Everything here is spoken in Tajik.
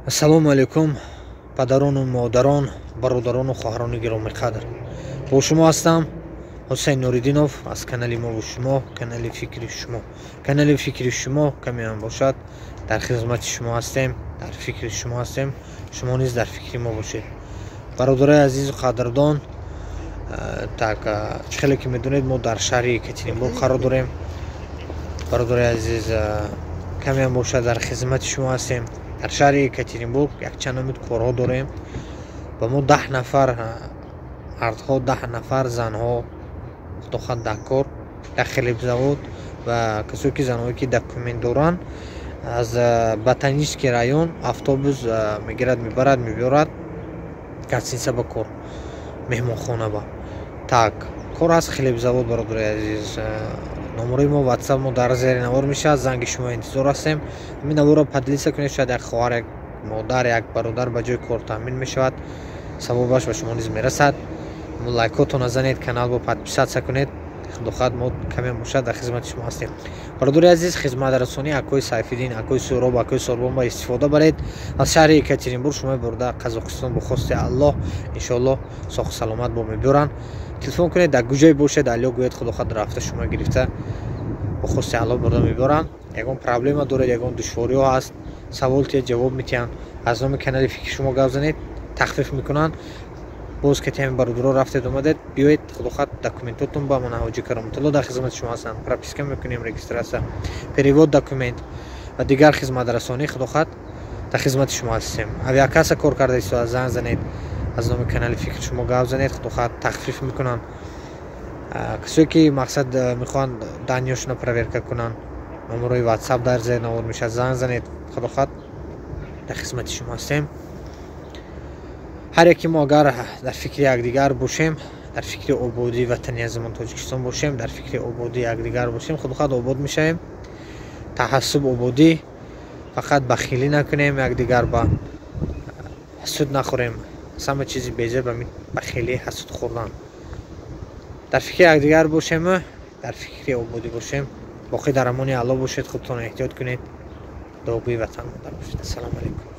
Ассалому алайкум, падарону модарон, бародарону хоҳарони гиромиқадр. Бо шумо ҳастам Ҳусайн Нуриддинов аз канали мову шумо, канали фикри шумо. Канали фикри шумо каме ҳам бошад, дар хизмати шумо ҳастем, дар фикри шумо ҳастем, шумо низ дар фикри мо бошед. Бародарои азизу қадрдон, так, чӣ хеле ки медонед, мо дар шаҳри Екатеринбург қарор дорем. Бародарои азиз, каме ҳам бошад, дар хизмати шумо ҳастем. Дар шаҳри Екатеринбург якчанд намуд корҳо дорем. Ба мо 10 нафар мардҳо, 10 нафар занҳо худохоҳ дар кор, дар хлебзавод ва касое ки занҳое ки документ доранд, аз Ботанический район автобус мегирад, мебарад, мебиёрад гостиница ба кор, меҳмонхона ба. Так, кор аст хлебзавод. Бародари азиз, номерои мо, WhatsApp мо дар зери навор мешавад, занги шумо интизор ҳастем. Ҳамин наворро поделиться кунед, шояд як хоҳар, як модар, як бародар ба ҷои кор таъмин мешавад, савобаш ба шумо низ мерасад. Лайкотона занед, каналро подписаться кунед. Худохоҳад, мо каме бошад, дар хизмати шумо ҳастем. Бародари азиз, хизматрасонии акои Сайфиддин, акои Суҳроб, акои Сорбон ба истифода баред. Аз шаҳри Екатеринбург шумо бурда Қазоқистон бо хости Аллоҳ, иншоаллоҳ, соҳу саломат бо мебиёранд. Телефон кунед, дар куҷое бошед, алё гӯед, худохоҳад, рафта шумо гирифта бо хости Аллоҳ бурда мебиёранд. Ягон проблема доред, ягон душвориҳо ҳаст, савол тиҳед, ҷавоб метиҳанд. Аз номи канали фикри шумо гап занед, тахфиф мекунанд. Боз кати ҳамин бародаро рафтед, омадед, биёед, худохоҳад, документотон ба мана Ҳоҷи Кароматулло дар хизмати шумо ҳастанд. Прописка мекунем, регистрация, перевод документ ва дигар хизматрасонӣ, худохоҳад, дар хизмати шумо ҳастем. Авиакасса кор карда истода, занг занед, аз номи канали фикри шумо гап занед, худохоҳад, тахфиф мекунанд. Касое ки мақсад мехоҳанд данныеёшона проверка кунанд, номерои WhatsApp дар зери навор мешавад, занг занед, худохоҳад, дар хизмати шумо ҳастем. Ҳар яке мо агар дар фикри якдигар бошем, дар фикри ободии ватани азизамон Тоҷикистон бошем, дар фикри ободии якдигар бошем, худохоҳад, обод мешавем. Таҳассуб ободӣ, фақат бахилӣ накунем, якдигар ба ҳасуд нахӯрем. Самаи чизи безеб ҳамин бахилӣ, ҳасуд хӯрдан. Дар фикри якдигар бошему дар фикри ободӣ бошем. Боқӣ дар амони Аллоҳ бошед, худтон эҳтиёт кунед, дуогӯи ватан модар бошед. Ассалому алайкум.